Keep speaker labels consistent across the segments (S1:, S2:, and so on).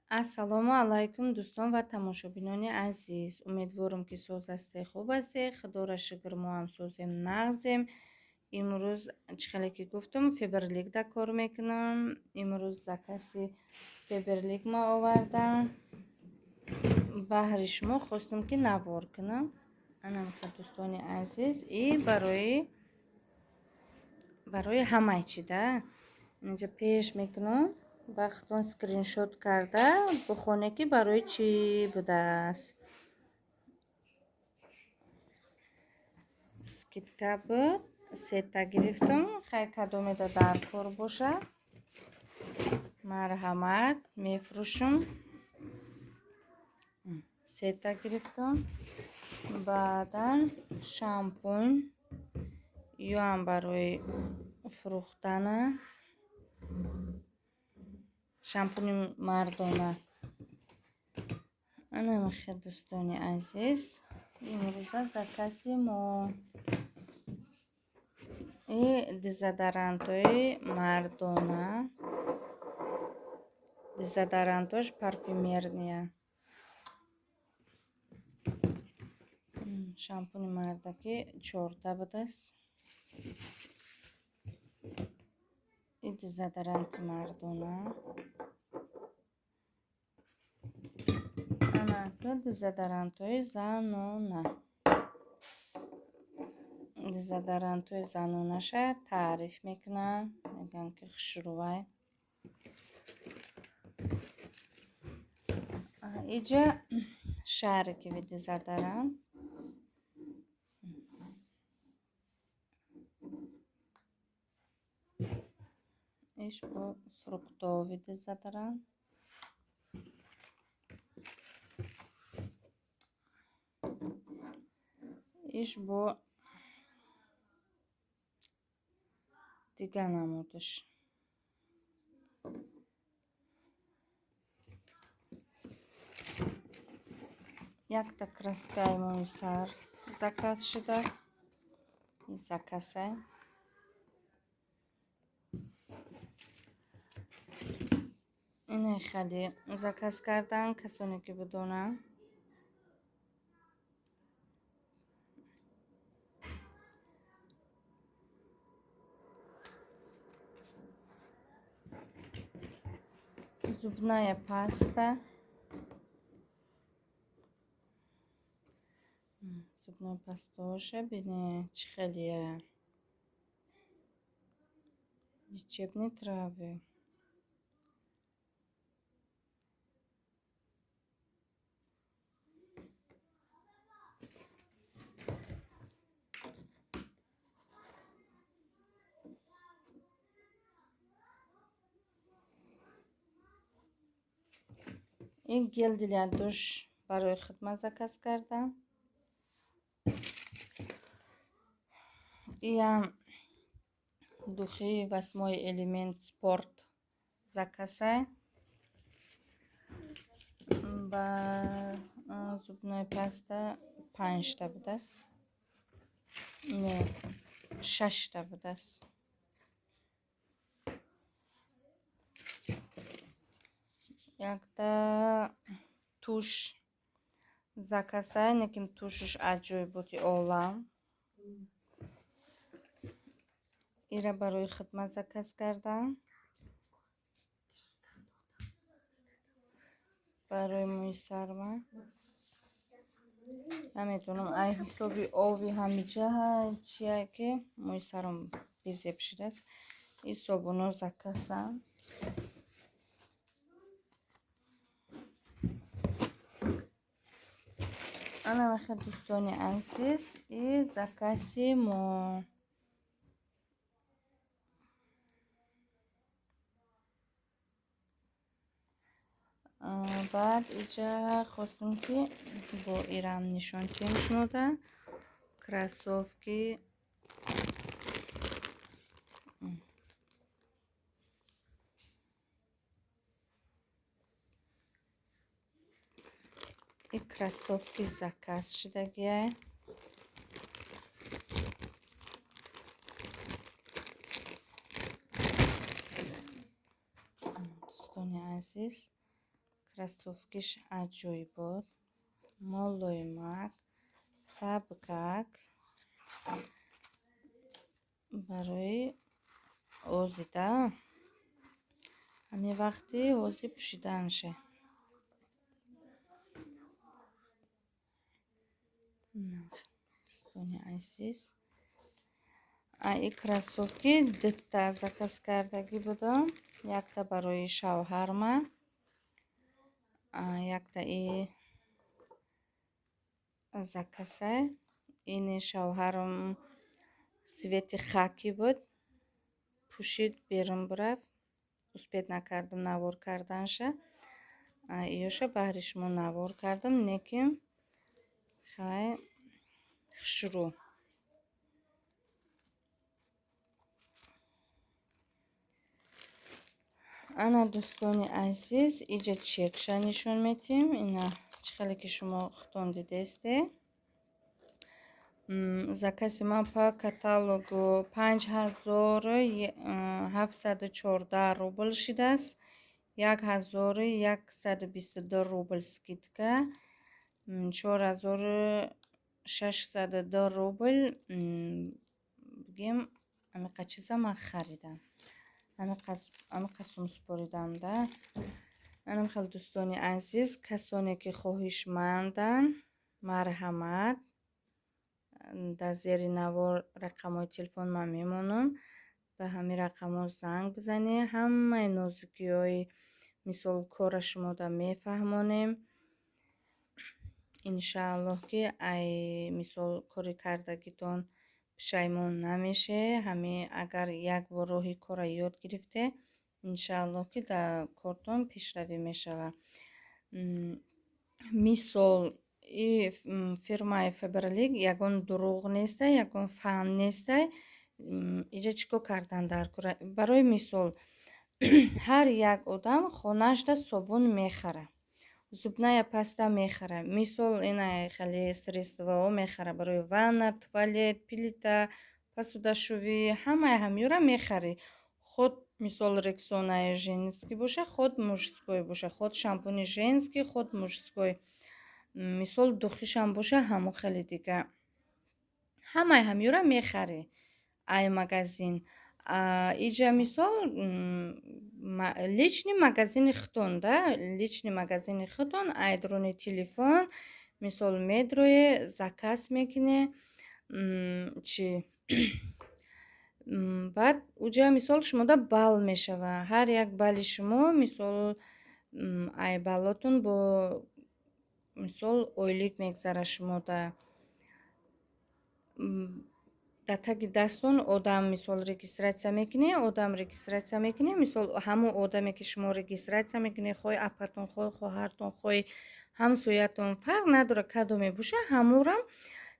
S1: Ассалому алайкум, дӯстон ва тамошобинони азиз. Умедворам, ки соз ҳастед, хуб ҳастед. Худоро шукр, мо ҳам созем, нағзем. Имрӯз, чӣ хеле ки гуфтам, Фаберликда кор мекунам. Имрӯз закази Фаберлик ма овардам. Баҳри шумо хостам, ки навор кунам. Анамха, дӯстони азиз, и барои ҳамаи чи да. Инҷа пеш мекунам, вақтон скриншот карда бихоне, ки барои чӣ будааст. Скидка буд, сета гирифтам. Хай, кадомеда дар кор бошад, марҳамат, мефурӯшам. Сета гирифтам. Баъдан шампунь, ёам барои фурӯхтана, шампуни мардона. Анамихе, дӯстони азиз, имрӯза закази мо и дезодорантҳои мардона, дезодорантош парфюмерные. Шампуни мардакӣ чорта будааст. И дезодоранти мардона. Анака, дезодорантҳои занона. Дезодорантҳои занонаша таъриф мекунанд, мегӯянд, ки хушрӯвай. Иҷа шариковый дезодорант. Иш бо фруктовый дезодорант. Иш бо дига намудаш. Якта краскаи мӯи сар заказ шуда. И заказай. Ине хеле заказ кардан, касоне ки бидонанд. Зубная паста. Зубной пастаоша бине, чӣ хелия. Лечебные травы. Ин гель для душ барои хидмат заказ кардам. Иам духи «Восьмой элемент спорт» заказай. Ба зубной паста панҷта будааст. Не, шашта будааст. Якта тушь заказай, лекин тушиш аҷоиботи олам. Ира барои хидмат заказ кардам. Барои мӯи сарма. Намедонам, ай ҳисоби оби ҳамиҷа чия, ки мӯи сарам безеб шудааст. И собуно заказам. Ана вахе, дӯстони азиз, и закази мо. Баъд иҷа хостем, ки бо ирам нишон диҳем шумода. Кроссовки. И кроссовки заказ шудагиай. Дӯстони азиз, Кроссовкиш аҷоибот, молоимак, сабкак барои озида, ҳамин вақти ҳозир пӯшиданша. Дӯстони азиз, и кроссовки дутта заказ кардагӣ будам. Якта барои шавҳарма, якта и заказа. Ини шавҳарам цвети хаки буд, пӯшид, берун бирафт, успеть накардам навор карданша. Иёша баҳри шумо навор кардам, лекин хай хушрӯ. Ана, дӯстони азиз, иҷа чекша нишон метиҳем. Ина, чӣ хеле ки шумо худтон дидесте. Закази ман по каталогу 5714 рубл шидааст. 1122 рубл скидка, 4602 рубл. Бигем, ҳамиқа чиза ман харидам. Ҳамиқа сум супоридам да. Анам хел, дӯстони азиз, касоне ки хоҳишманданд, марҳамат, дар зери навор рақамҳои телефон ман мемонам. Ба ҳамин рақамҳо занг бизанед. Ҳамаи нозукиҳои, мисол, корра шумода мефаҳмонем. Иншааллоҳ, ки ай, мисол, кори кардагитон пушаймон намешед. Ҳамин агар як бор роҳи корра ёд гирифте, иншааллоҳ, ки дар кортон пешравӣ мешавад. Мисол, и фирмаи Фаберлик ягон дурӯғ нестай, ягон фан нестай. Иҷа чӣ кор кардан дар кора? Барои мисол, ҳар як одам хонаашда собун мехарад, зубная паста мехарад, мисол, ина хеле средствоҳо мехарад барои ванна, туалет, плита, посудашӯвӣ, ҳамаи ҳамёра мехарӣ. Хоть, мисол, Рексонаи женский боша, хоть мужской боша, хоть шампуни женский, хоть мужской, мисол, духишам боша, ҳамо хеле дига. Ҳамаи ҳамёра мехарӣ ай магазин. Иҷа, мисол, личный магазини худтон да, личный магазини худтон ай дуруни телефон, мисол, медроe, заказ мекунӣ, чӣ, баъд уҷа, мисол, шумода балл мешава. Ҳар як балли шумо, мисол, ай баллотон бо, мисол, ойлик мегзара шумода. Дар таги дастон одам, мисол, регистрация мекунӣ, одам регистрация мекунӣ, мисол, ҳамон одаме ки шумо регистрация мекунӣ, хоҳи апатон, хоҳи хоҳартон, хоҳи ҳамсоятон, фарқ надорад кадоме боша, ҳамонрам,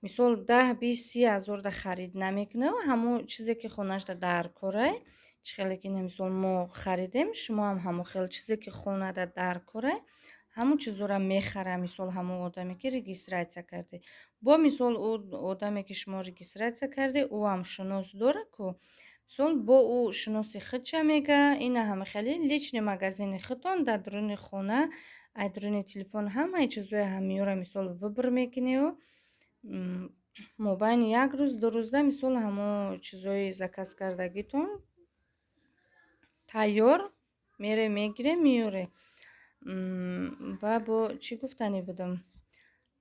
S1: мисол, 10, 20, 30 ҳазорда харид намекунад. Ҳамон чизе ки хонашда дар корай, чӣ хеле ки, мисол, мо харидем, шумо ҳам ҳамон хел чизе ки хонада дар корай, ҳамон чизҳоро мехара, мисол, ҳамон одаме ки регистрация кардед. Бо, мисол, ӯ одаме ки шумо регистрация кардед, ӯ ҳам шинос дорад ку, мисол, бо ӯ шиноси худша мега. Ина ҳама хеле личный магазини худтон дар дуруни хона, ай дуруни телефон ҳамаи чизҳои ҳамиёра, мисол, выбор мекунию мобайни як рӯз, 2 рӯзда, мисол, ҳамон чизҳои заказ кардагитон тайёр мере, мегире, меёре. Ва бо чӣ гуфтанӣ будам,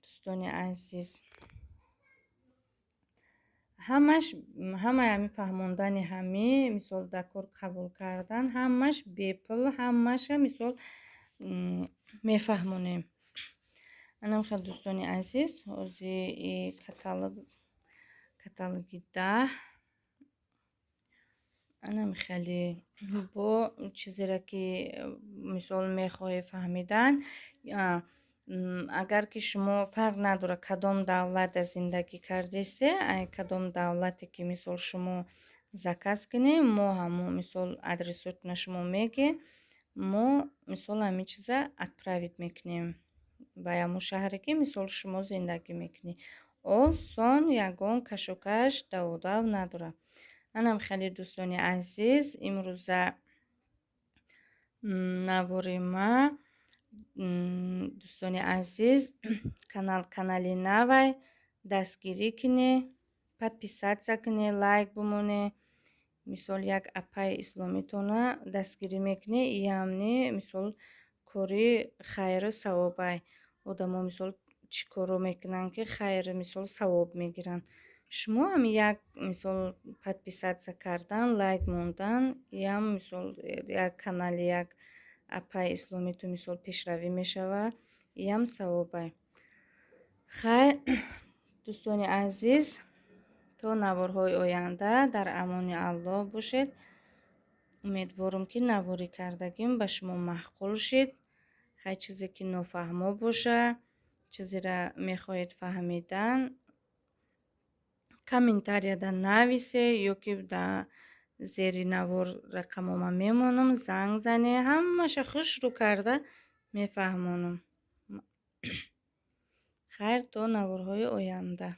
S1: дӯстони азиз? Ҳамаш, ҳамаи ҳамин фаҳмондани ҳамӣ, мисол, дар кор қабул кардан, ҳамаш бепул, ҳамаша, мисол, мефаҳмонем. Анам хел, дӯстони азиз, ҳозир и каталог, каталоги 10, анам хеле бо чизеро ки, мисол, мехоҳед фаҳмидан. Агар ки шумо, фарқ надорад кадом давлатда зиндагӣ кардесте, ай кадом давлате ки, мисол, шумо заказ кунед, мо ҳамон, мисол, адресотона шумо мегӯед, мо, мисол, ҳамин чиза отправить мекунем ба ҳамон шаҳре ки, мисол, шумо зиндагӣ мекунед. Осон, ягон кашокаш, давудав надорад. Анам хеле, дӯстони азиз, имрӯза навори ма Дӯстони азиз, канал канали навай, дастгирӣ кунед, подписаться кунед, лайк бимонед. Мисол, як апаи исломитона дастгирӣ мекунед, иамни мисол кори хайру савобай. Одамо, мисол, чӣ корро мекунанд, ки хайру, мисол, савоб мегиранд. Шумо ҳам як, мисол, подписаться кардан, лайк мондан, иам, мисол, як канали як апаи исломиту, мисол, пешравӣ мешавад, иам савобай. Хайр, дӯстони азиз, то наворҳои оянда дар амони Аллоҳ бошед. Умедворам, ки наворӣ кардагим ба шумо маъқул шид. Хай, чизе ки нофаҳмо боша, чизеро мехоҳед фаҳмидан, комментарияда нависе ё ки дар зери навор рақамома мемонам, занг зане, ҳамаша хушрӯ карда мефаҳмонам. Хайр, то наворҳои оянда.